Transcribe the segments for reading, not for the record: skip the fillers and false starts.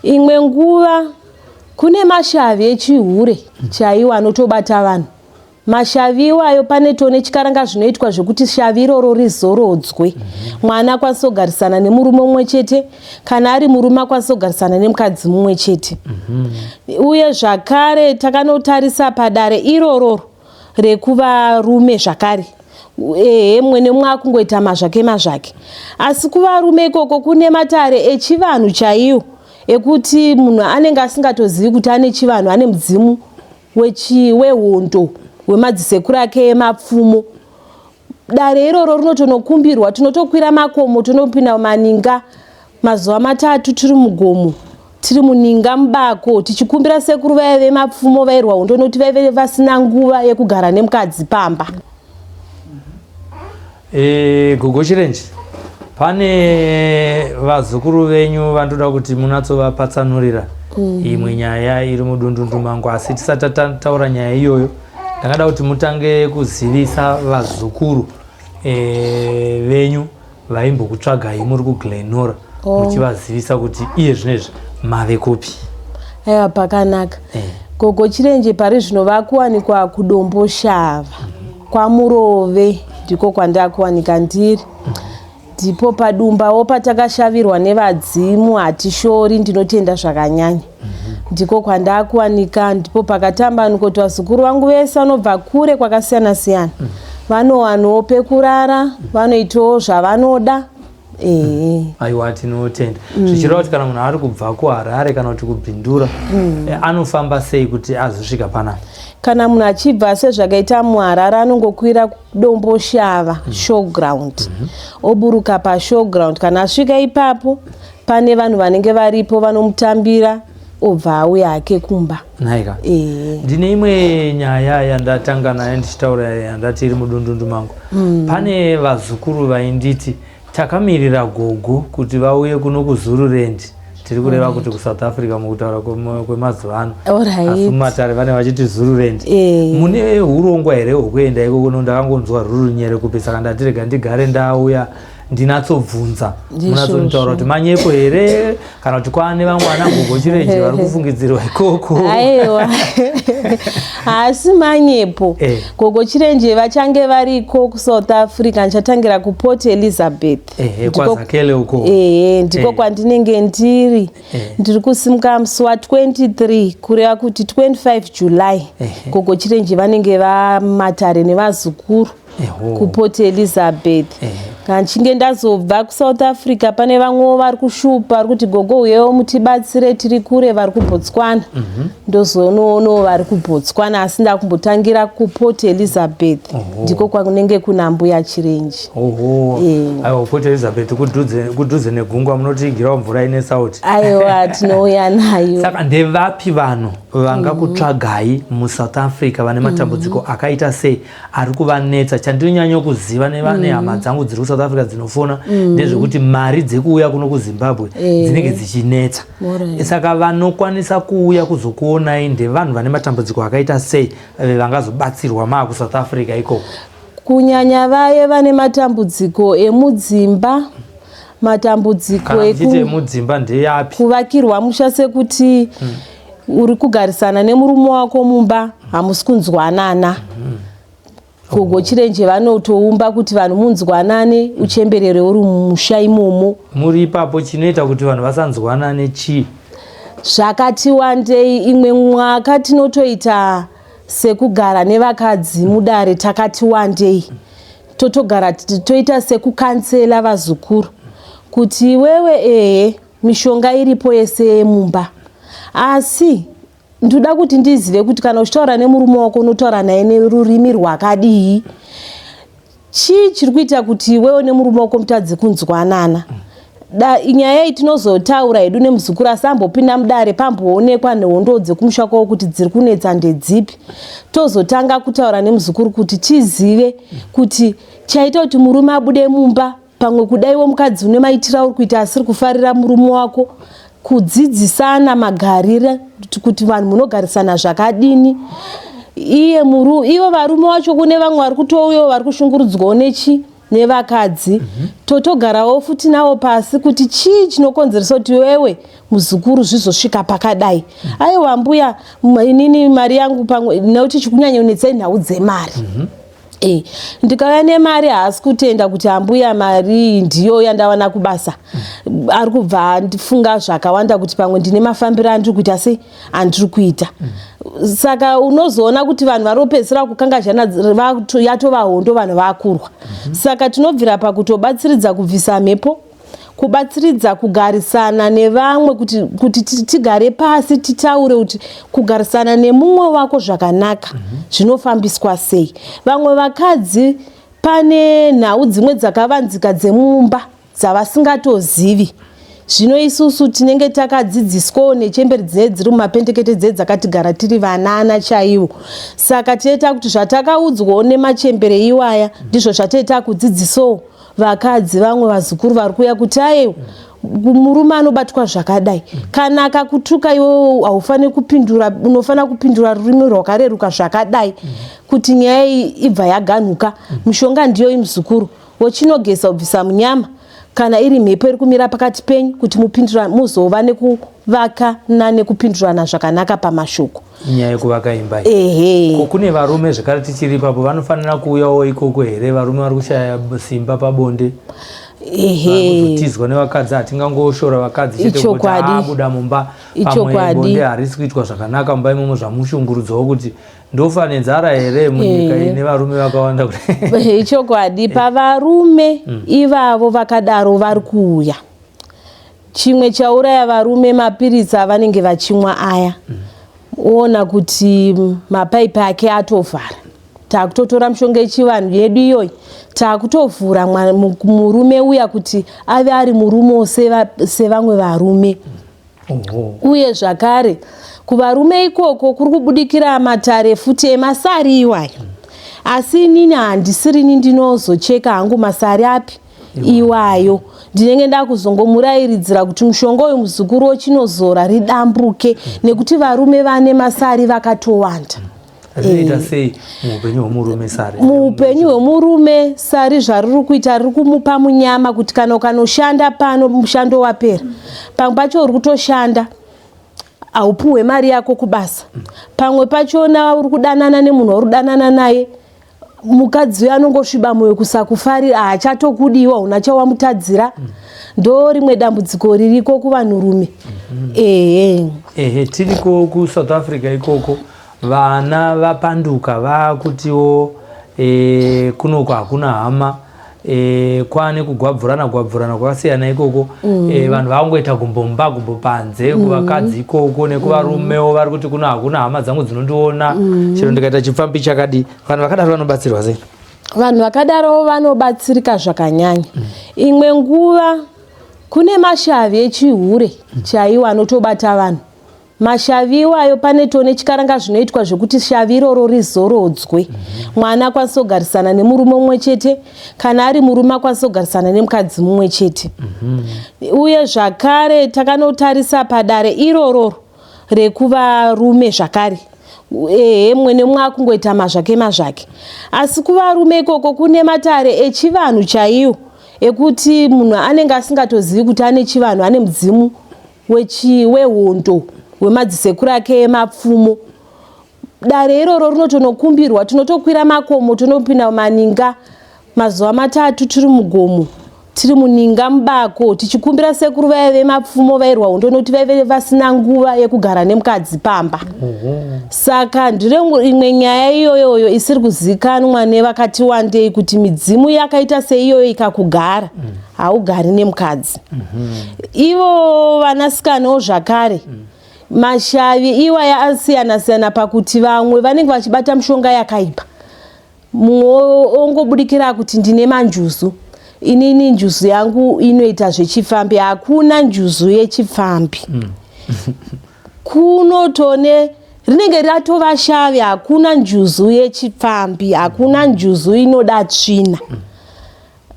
Imwe nguva kune mashavi echihure chaiwo anotobata vanhu. Mashavi iwayo pane tone chikaranga zvinoitwa zvekuti shavi iroro rizorodzwe. Mwana akwanise kugarisana nemurume mumwe chete, kana ari murume akwanise kugarisana nemukadzi mumwe chete. Uye zvakare takanotarisa padare irororo rekuvarume zvakare ehe mumwe nemumwe akungoita mazvake mazvake asi kuvarume ikoko kune matare echivanhu chaiwo ekuti munhu anenge asingatozivi kuti ane chivanhu ane mudzimu wehondo wemadzisekuru ake emapfumo dare iroro rinotonokumbirwa tinotokwira makomo tonopinda maninga mazuva matatu tiri mugomo tiri muninga mubako tichikumbira sekuru vaive vemapfumo vairwa hondo nokuti vaive vasina nguva yekugara nemukadzi pamba. E, gogo Chirenje, pane vazukuru venyu vandoda kuti munatsovapatsanurira imwe nyaya iri mudundundu mangu, asi tisati tataura nyaya iyoyo ndangada kuti mutange kuzivisa vazukuru e, venyu vaimbokutsvagai muri kuGlenora muchivazivisa kuti iye zvinezvi mave kupi. Aiwa, pakanaka. Gogo Chirenje pari zvino vakuwanikwa kuDomboshava kwaMurove, ndiko kwandakuwanika ndiri. Ndipo padumbawo patakashavirwa nevadzimu, hatishori, ndinotenda zvakanyanya. Ndiko kwandakuwanika, ndipo pakatambanuka kuti vazukuru vangu vese vanobva kure kwakasiyana siyana vanowanawo pekurara, vanoitawo zvavanoda. Ehe. Aiwa, tinotenda. Zvichireva kuti kana munhu ari kubva kuHarare kana kuti kuBhindura anofamba sei kuti azosvika panapa? Kana munhu achibva sezvakaita muHarare, anongokwira Domboshava showground, oburuka pashowground. Kana asvika ipapo pane vanhu vanenge varipo vanomutambira, obva auya hake kumba. Nhaika. Ehe. Ndine imwe nyaya yandatanga nayo ndichitaura yandati iri mudundundu mangu. Pane vazukuru vainditi takamirira gogo kuti vauye kuno kuZululand, tiri kureva kuti kuSouth Africa mukutaura kwemazuva ano, asi mumatare vane vachiti Zululand. Mune urongwa here hwekuenda ikoko? No ndakangonzwa rurunyere kupi, saka ndati rega ndigare ndauya ndinatsobvunza, munatsonitaura kuti manyepo here kana kuti kwane vamwe vana gogo Chirenje vari kufungidzirwa ikoko. Aiwa, haasi manyepo. Gogo Chirenje vachange variko kuSouth Africa. Ndichatangira kuPort Elizabeth. KwaZakhele uko. Ehe, ndiko kwandinenge ndiri. Ndiri kusimuka musi wa23, kureva kuti 25 July. Gogo Chirenje vanenge vamatare nevazukuru kuPort Elizabeth. Kana ndichinge ndazobva kuSouth Africa, pane vamwewo vari kushupa, vari kuti gogo uyewo mutibatsire, tiri kure, vari kuBotswana. Ndozonoonawo vari kuBotswana, asi ndakumbotangira kuPort Elizabeth. Ndiko kwakunenge kuna mbuya Chirenje. Oho. Aiwa, Port Elizabeth kudhuze negungwa, munotigirawo mvura ine sauti. Aiwa, tinouya nayo. Saka ndevapi vanhu vangakutsvagai muSouth Africa vane matambudziko akaita sei ari kuvanetsa? Chandinonyanya kuziva nehama dzangu dziri kuSouth Africa dzinofona ndezvekuti mari dzekuuya kuno kuZimbabwe dzinenge dzichinetsa. Saka vanokwanisa kuuya kuzokuonai ndevanhu vane matambudziko akaita sei vangazobatsirwa maa kuSouth Africa ikoko? Kunyanya vaye vane matambudziko emudzimba, matambudziko Kana muchiti emudzimba ndeyapi? Kuvakirwa musha, sekuti uri kugarisana nemurume wako mumba, hamusi kunzwanana. Gogo Chirenje vanotoumba kuti vanhu munzwanane, uchemberere uri mumusha imomo. Muri ipapo, chinoita kuti vanhu vasanzwanane chii? Zvakati wandei. Imwe mwaka tinotoita sekugara nevakadzi mudare takati wandei, totogara toita sekukansela vazukuru kuti iwewe, ehe, mishonga iripo yese yemumba, asi ndoda kuti ndizive kuti kana uchitaura nemurume wako unotaura naye nerurimi rwakadii. Chii chiri kuita kuti iwewe nemurume wako mutadze kunzwanana? Nyaya iyi tinozotaura hedu nemuzukuru, asi ambopinda mudare, pamboonekwa nehondo dzekumusha kwavo kuti dziri kunetsa ndedzipi, tozotanga kutaura nemuzukuru kuti tizive kuti chaita kuti murume abude mumba. Pamwe kudaiwo mukadzi une maitiro auri kuita asiri kufarira murume wako, kudzidzisana magarire kuti vanhu munogarisana zvakadini. Iye muru ivo varume wacho, kune vamwe vari kutouyawo vari kushungurudzwawo nechi Nevakadzi totogarawo futi navo pasi kuti chii chinokonzeresa kuti iwewe muzukuru zvizosvika pakadai. Aiwa mbuya, inini mari yangu pamwe nekuti chikunyanya unetsei nhau dzemari. Ndikauya nemari haasi kutenda kuti ambuya mari iyi ndiyo yandawana kubasa. Ari kubva andifunga zvakawanda kuti pamwe ndine mafambiro andiri kuita sei andiri kuita. Saka unozoona kuti vanhu vari kupedzisira kukangazhana, yatova hondo, vanhu vakurwa. Saka tinobvira pakutobatsiridza kubvisa mhepo, kubatsiridza kugarisana nevamwe kuti tigare pasi titaure kuti kugarisana nemumwe wako zvakanaka zvinofambiswa sei. Vamwe vakadzi pane nhau dzimwe dzakavanzika dzemumba dzavasingatozivi. Zvino isusu tinenge takadzidziswawo nechemberi dzinee dziri mumapendekete dzee dzakatigara tiri vanana chaivo. Saka tinoita kuti zvatakaudzwawo nemachembere iwaya ndizvo zvatinoita kudzidzisawo vakadzi vamwe vazukuru vari kuuya kuti aiwa, murume anobatwa zvakadai, kana akakutuka iwe haufaniri kupindura, unofanira kupindura rurimi rwakareruka zvakadai kuti nyaya iyi ibva yaganhuka. Mishonga ndiyo imuzukuru wochinogeza kubvisa munyama kana iri mhepo iri kumira pakati penyu kuti mupindura muzova nekuvakana nekupindurana zvakanaka pamashoko. Inyaya yekuvaka imba iyi. Ehe. Ko kune varume zvekare, tichiri ipapo, vanofanira kuuyawo ikoko here? Varume vari kushaya simba pabonde, varikuzotizwa nevakadzi. Hatingangoshora vakadzi chete kuti abuda mumba pamwe bonde harisi kuitwa zvakanaka mumba imomo, zvamushungurudzawo kuti ndofa nenzara here munyika ine varume vakawanda kudai? Ichokwadi. Pavarume ivavo vakadaro vari kuuya, chimwe chauraya varume mapiritsi avanenge vachimwa aya. Oona kuti mapaipi ake atovhara, takutotora mishonga yechivanhu yedu iyoyi, takutovhura murume uya kuti ave ari murume sevamwe varume. Uye zvakare kuvarume ikoko kuri kubudikira matare futi emasari iwayo, asi inini handisirini ndinozocheka hangu masari api iwayo. Ndinenge ndakuzongomurayiridzira kuti mushonga uyu muzukuru wochinozora ridambuke, nekuti varume vane masari vakatowanda. Rinoita sei muupenyu hwemurume sari? Muupenyu hwemurume sari zvariri kuita, riri kumupa munyama kuti kana ukanoshanda pano, mushando wapera, pamwe pacho uri kutoshanda haupuhwe mari yako kubasa. Pamwe pachona uri kudanana nemunhu wauri kudanana naye, mukadzi uyo anongosviba mwoyo kusakufarira, haachatokudiwa, una chawamutadzira. Ndo rimwe dambudziko ririko kuvanhurume, ehe. Ehe, tiriko kuSouth Africa ikoko, vana vapanduka vaakutiwo kunoko hakuna hama, kwane kugwabvurana gwabvurana kwakasiyana ikoko. Vanhu vakungoita gumbo mumba gumbo panze. Kuvakadzi ikoko nekuvarumewo vari kuti kuno hakuna hama dzangu dzinondiona chero ndikaita chipfambi chakadii. Vanhu vakadaro vanobatsirwa sei? Vanhu vakadaro vanobatsirika zvakanyanya. Imwe nguva kune mashavi echihure chaiwo anotobata vanhu. Mashavi iwayo pane tone chikaranga zvinoitwa zvekuti shavi iroro rizorodzwe, mwana akwanise kugarisana nemurume mumwe chete, kana ari murume akwanise kugarisana nemukadzi mumwe chete. Uye zvakare takanotarisa padare irororo rekuvarume zvakare, ehe, mumwe nemumwe akungoita mazvake mazvake, asi kuvarume ikoko kune matare echivanhu chaiwo ekuti munhu anenge asingatozivi kuti ane chivanhu, ane mudzimu wehondo wemadzisekuru ake emapfumo. Dare iroro rinotonokumbirwa, tinotokwira makomo, tonopinda maninga mazuva 3 tiri mugomo, tiri muninga mubako, tichikumbira sekuru vaive vemapfumo vairwa hondo, nokuti vaive vasina nguva yekugara nemukadzi pamba. Saka ndire imwe nyaya iyoyoyo isiri kuzikanwa nevakati wandei kuti midzimu yakaita seiyoyo ikakugara haugari nemukadzi. Ivo vanasikanawo zvakare, mashavi iwaya asiyana siyana pakuti vamwe vanenge vachibata mishonga yakaipa. Mumwe ongobudikira kuti ndine manjuzu, inini njuzu yangu inoita zvechifambi. Hakuna njuzu yechifambi. Kunotone rinenge ratova shavi. Hakuna njuzu yechipfambi, hakuna njuzu inoda tsvina,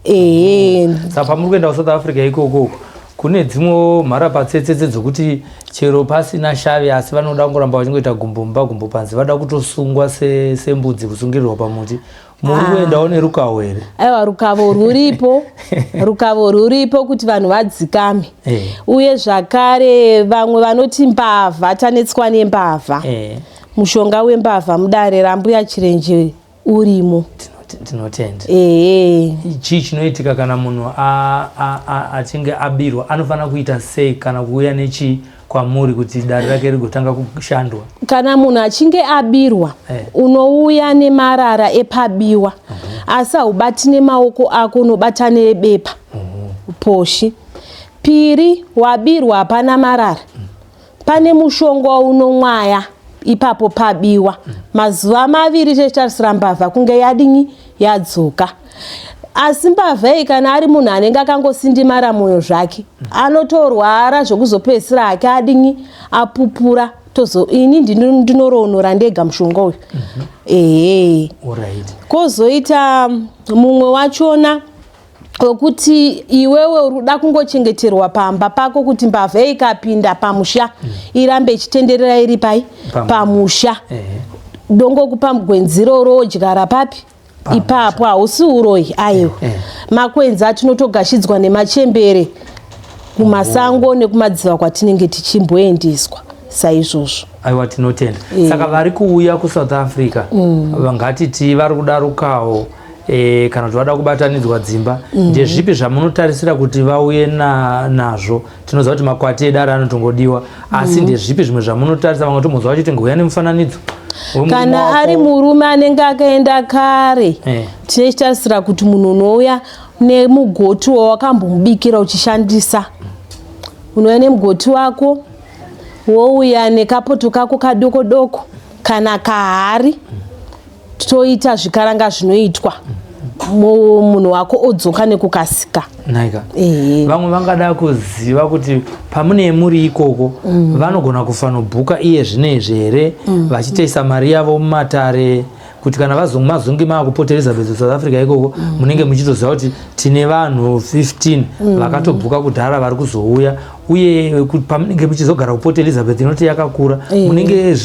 ehe. Saka pamuri kuenda kuSouth Africa ikoko, kune dzimwewo mharapatsetsetse dzokuti chero pasina shavi asi vanoda kungoramba vachingoita gumbo mumba gumbo panze, vada kutosungwa sembudzi kusungirirwa pamuti. Muri ah. kuendawo nerukavo here? Aiwa, rukavo rwuripo, rukavo rwuripo kuti vanhu vadzikame. Uye zvakare vamwe vanoti mbavha, tanetswa nembavha. Mushonga wembavha mudare raMbuya Chirenje urimo. Tinotenda. Ehe. Chii chinoitika kana munhu achinge abirwa? Anofanira kuita sei kana kuuya nechii kwamuri kuti dare rake rigotanga kushandwa? Kana munhu achinge abirwa, unouya nemarara epabiwa. Asi haubati nemaoko ako, unobata nebepa. Poshi. Piri, wabirwa hapana marara. Pane mushonga waunomwaya ipapo pabiwa. Mazuva 2 tichitarisira mbavha kunge yadini yadzoka. Asi mbavha iyi kana ari munhu anenge akangosindimara mwoyo zvake, anotorwara zvekuzopedzisira hake adini apupura. Tozo ini ndinoroonora ndega mushonga uyu. Ehe. Kozoita mumwe wachona wekuti iwewe uri kuda kungochengeterwa pamba pako kuti mbavha ikapinda pamusha irambe ichitenderera iri pai pamusha. Dongokupa gwenzi iroro wodyara papi ipapo. Hausi uroyi, aiwa. Makwenzi atinotogashidzwa nemachembere kumasango nekumadziva kwatinenge tichimboendeswa saizvozvo. Aiwa, tinotenda. Saka vari kuuya kuSouth Africa, vangatiti vari kuda rukawo kana kuti vada kubatanidzwa dzimba, ndezvipi zvamunotarisira kuti vauye nazvo? Tinoziva kuti makwati edare anotongodiwa, asi ndezvipi zvimwe zvamunotarisa? Vamwe tombonzwa vachiti ngouya nemufananidzo Kana ari murume anenge akaenda kare, tinechitarisira kuti munhu unouya nemugoti wawakambomubikira uchishandisa. Unouya nemugoti wako, wouya nekapoto kako kadoko doko kana kahari, toita zvikaranga zvinoitwa, munhu wako odzoka nekukasika. Naika, vamwe vangada kuziva kuti pamune muri ikoko, vanogona kufanobhuka iye zvinezvi here, vachitoisa mari yavo mumatare, kuti kana vazonge makuPort Elizabeth, South Africa ikoko, munenge muchitoziva kuti tine vanhu 15 vakatobhuka kudhara vari kuzouya? Uye pamunenge muchizogara kuPort Elizabeth, inoti yakakura, munenge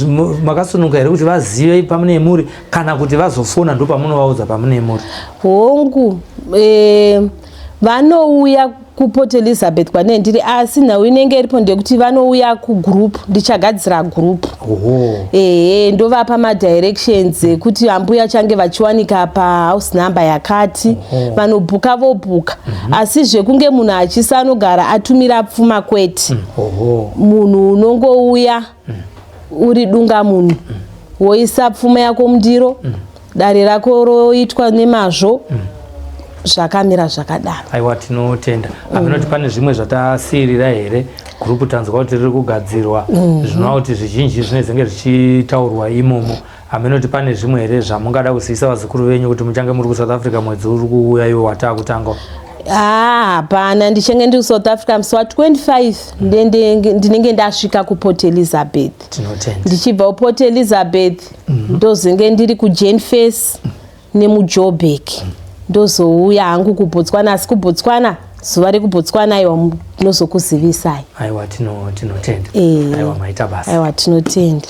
makasununga here kuti vazive pamune muri, kana kuti vazofona ndo pamunovaudza pamune muri? Hongu, vanouya kuPort Elizabeth kwanee ndiri, asi nhau inenge iripo ndeyekuti vanouya kugroup. Ndichagadzira group. Ehe, ndovapa madirections ekuti ambuya change vachiwanika pahouse number yakati. Vanobhuka vobhuka, asi zvekunge munhu achisanogara atumira pfuma, kwete. Munhu unongouya uri dunga munhu, woisa pfuma yako mundiro, dare rako roitwa nemazvo. Zvakamira zvakadaro. Aiwa, tinotenda. Haminoti pane zvimwe zvatasiyirira here? Gurupu tanzwa kuti riri kugadzirwa, zvinova kuti zvizhinji zvinezenge zvichitaurwa imomo. Haminoti pane zvimwe here zvamungada kuzivisa vazukuru venyu kuti muchange muri kuSouth Africa mwedzi uri kuuya iwo wataakutanga? Ah, hapana. Ndichange ndiri kuSouth Africa musi wa25, ndinenge ndasvika kuPort Elizabeth. Tinotenda. Ndichibva kuPort Elizabeth, ndozenge ndiri kuJenfes nemuJoburg, ndozouya hangu kuBotswana. Asi kuBotswana, zuva rekuBotswana, aiwa, ndinozokuzivisai. Aiwa, tinotenda. Aiwa, maita basa. Aiwa, tinotenda.